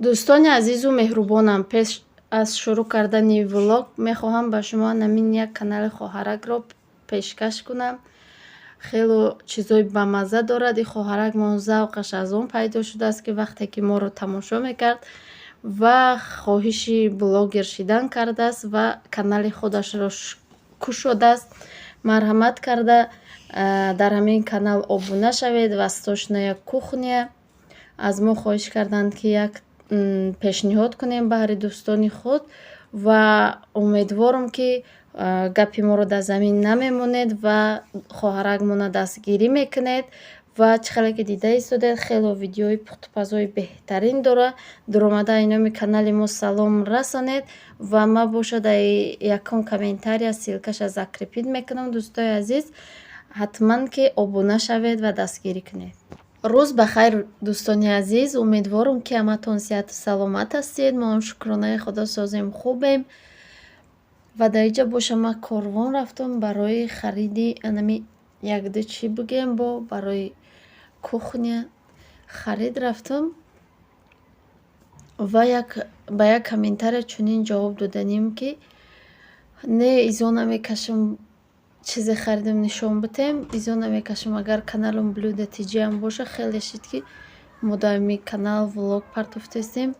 Дӯстони азизу меҳрубонам, пеш аз шурӯъ кардани влог мехоҳам ба шумо ҳамин як канали хоҳаракро пешкаш кунам. Хело чизҳои бамазза дорад. Ин хоҳаракмон завқаш аз он пайдо шудааст, ки вақте ки моро тамошо мекард ва хоҳиши блогер шидан кардааст ва канали худашро кушодааст. Марҳамат карда, дар ҳамин канал обуна шавед. «Восточная кухня». Аз мо хоҳиш карданд, ки як пешниҳод кунем баҳри дӯстони худ, ва умедворам, ки гапи моро дар замин намемонед ва хоҳаракмонро дастгирӣ мекунед. Ва чӣ хеле ки дида истодед, хело видеои пухтупазҳои беҳтарин дорад. Дуромада иноми канали мо салом расонед, ва ман бошад, ай якум комментария ссылкаша закрепить мекунам. Дӯстои азиз, ҳатман ки обуна шавед ва дастгирӣ кунед. Рӯз ба хайр, дӯстони азиз! Умедворам, ки ҳаматон сиҳату саломат ҳастед. Мо ҳам, шукронаи Худо, созем, хубем. Ва дар инҷа боша, ман Корвон рафтам барои хариди анами якду чӣ бигӯем, бо барои кухня харид рафтам. Ва як ба як комментария чунин ҷавоб доданем, ки не, изо намекашам, чизе харидам нишон битем, изо намекашам. Агар каналам Блюда Тиҷиам боша, хеле шид, ки мо дар ҳамин канал влог партофтестем.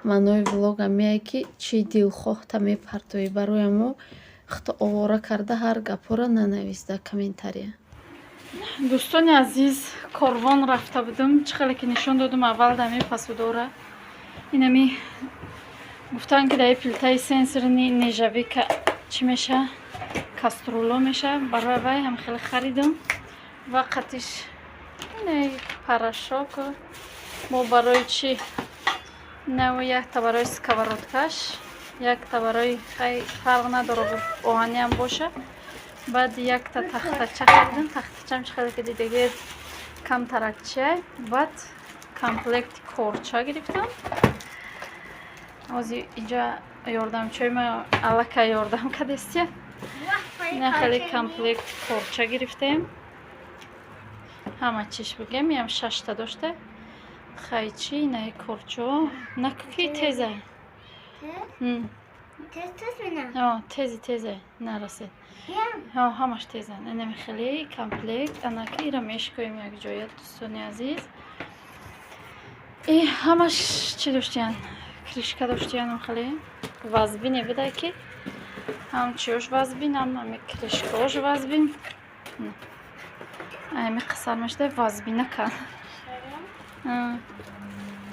Маънои влог ҳамие, ки чӣ дилхоҳта мепартоӣ. Барои ҳамо худто овора карда ҳар гапҳоро нанавис дар комментария. Дӯстони азиз, Корвон рафта будам. Чӣ хеле ки нишон додум, аввал дами посудора инами гуфтанд, ки дар плитаи сенсорный нержавейка чӣ меша, кастрюло меша. Барои вай ҳам хеле харидам ва қатиш инаи порошок мо барои чӣ нав, якта барои сковородкаш, якта барои, хай, фарқ надорад, оҳаниам боша. Баъд якта тахтача харидам. Тахтачам, чӣ хеле ки дидагед, камтаракчиай. Баъд комплекти корча гирифтам. Ҳозир инҷа ёрдамчиҳои ма аллакай ёрдам кардестия. Ина хеле комплекти корча гирифтем, ҳама чиш бигем, ям шашта дошта. Хайчи, инаи корчо наки теза. Тези, тезе нарасед, ҳамаш тезан. Инами хеле комплект анаки ира мешкоем якҷоя. Дӯстони азиз, и ҳамаш чӣ доштиян, крышка доштиянам, хеле вазбине буда, ки ҳам чиёш вазбин, ҳам ами крышкаош вазбин. Ами қисар мешуда, вазбина кан.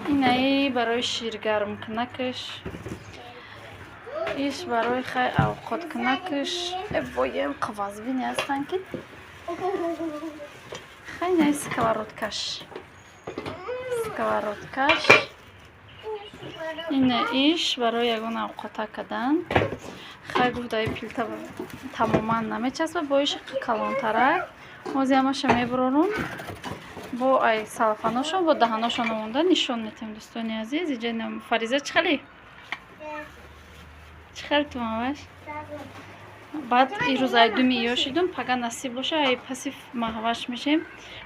Инаи барои ширгармкунакаш, иш барои, хай, авқоткунакаш. Воем, вазбине ҳастанд, ки хай, инаи сковородкаш, ина иш барои ягон авқота кардан. Хай, гуфт, даи плита тамоман намечаспад, бо иши калонтарак. Ҳозир ҳамаша мебурорум, бо ай салфаношон, бо даҳаношон омонда нишон метиҳем. Дӯстони азиз, иҷа Фариза, чӣ хеле, чӣ хеле тумаваш. Баъд ирӯз ай думи ё шидум, пага насиб боша, ай паси маҳваш мешем.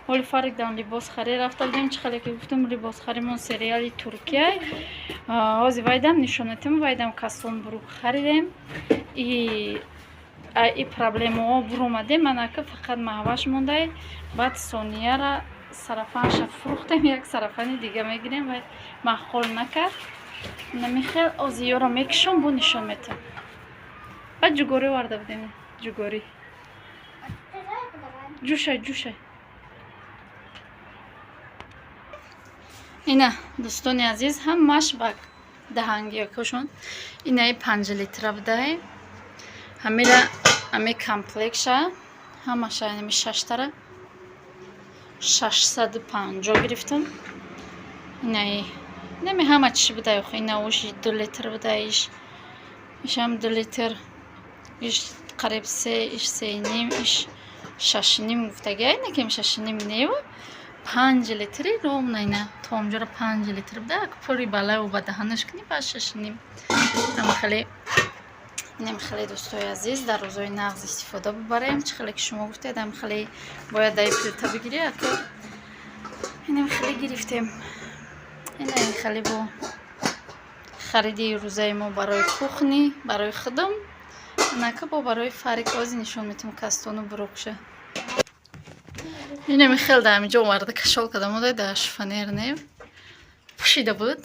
Ҳоли фарқ дам либосхарӣ рафта будем. Чӣ хеле ки гуфтум, либосхаримон сериали Туркияй. Ҳозир вайдам нишон метиҳем. Вайдам касон бурук харидем и проблемаҳо буромадем. Манака фақат маҳваш мондай. Баъд Сонияра сарафанша фурӯхтем, як сарафани дига мегирем. Вай маъқул накард. Намихел озиёро мекишом, бо нишон метиҳам. Баъд ҷугорӣ оварда будем, ҷугорӣ ҷӯшай, ҷӯшай. Ина, дӯстони азиз, ҳамаш ба даҳангиякошон. Инаи 5 литра будай. Ҳамира ами комплектша ҳамаша, ами шаштара 650 гирифтам. Инаи инами ҳама чиш будай. Охи, инауши 2 литр будай, иш ишам 2 литр, иш қариб се, иш сеним, иш шашним гуфтагиай, накем шашним нева, 5 литри ровно. Ина то онҷоро 5 литр буда, пури балаю ба даҳанаш кунӣ, ба шашним. Ама хеле, инам хеле, дӯстои азиз, дар рӯзҳои нағз истифода бубарем. Чӣ хеле ки шумо гуфтед, ам хеле бояд даи плита бигирӣ, ако инам хеле гирифтем. Ина хеле бо Хариди рӯзаи мо барои кухни, барои худам, нака бо барои Фарик. Ози нишон метавам кастону бурукша. Инами хел да ҳаминҷо оварда кашол када мода, да шифоньер не пӯшида буд,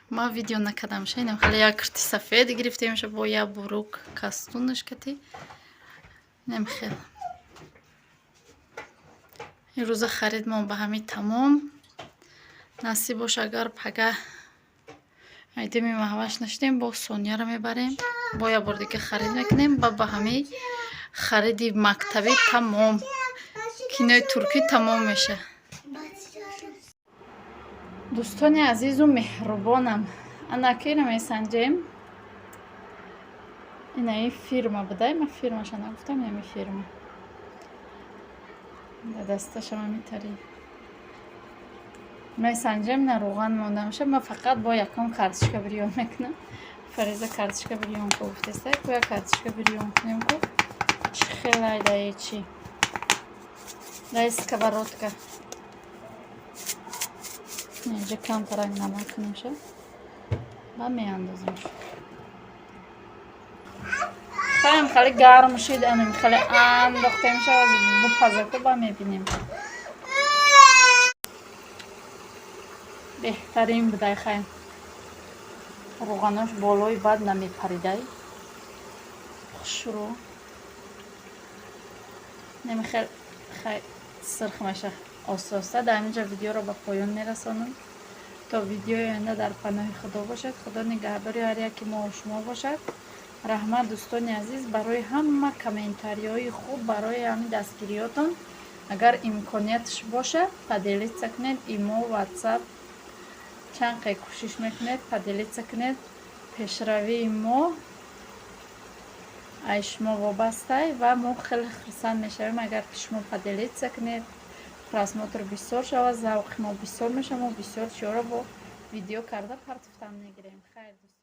ма видео накардамша. Инам хеле як курти сафед гирифтемша бо як бурук кастунаш кати. Инам хел ин рӯза харид мо ба ҳамин тамом. Насиб боша, агар пага айдими маҳваш нашидем, бо Сонияро мебарем, бо як бор дига харид мекунем ба ҳамин хариди мактабӣ тамом, кинои туркӣ тамом меша. Дӯстони азизу меҳрубонам, анакиро месанҷем. Инаи фирма будай, ма фирмаша нагуфтам. Инами фирма да дасташам амитари месанҷем. На рӯған монда меша. Ма фақат бо якон карточка бирён мекунам. Фариза карточка бирён ку гуфтеста, ку як карточка бирён кунем, ку чӣ хелай даи, чӣ даи сковородка. Инҷа камтарак намак кунемша ба меандозем. Хаем хеле гарм шид, анам хеле андохтемша, бупазаку ба мебинем. Беҳтарин будай. Хаем, рӯғанош болои бад намепаридай, хушрӯ намехел. Хай, сирх меша оста оста. Дар ҳаминҷа видеоро ба поён мерасонам. То видеои оянда дар паноҳи Худо бошад. Худо нигаҳдори ҳар яки мо шумо бошад. Раҳмат, дӯстони азиз, барои ҳама комментариҳои хуб, барои ҳамин дастгириётон. Агар имкониятш боша, поделиться кунед имо, Ватсап, чанд қе кӯшиш мекунед, поделиться кунед. Пешравии мо ай шумо вобастай ва мо хеле хурсанд мешавем, агар ки шумо поделиться кунед, просмотр бисёр шавад, завқи мо бисёр мешавад, мо бисёр чиёро бо видео карда партофтан мегирем. Хайр, дӯстон.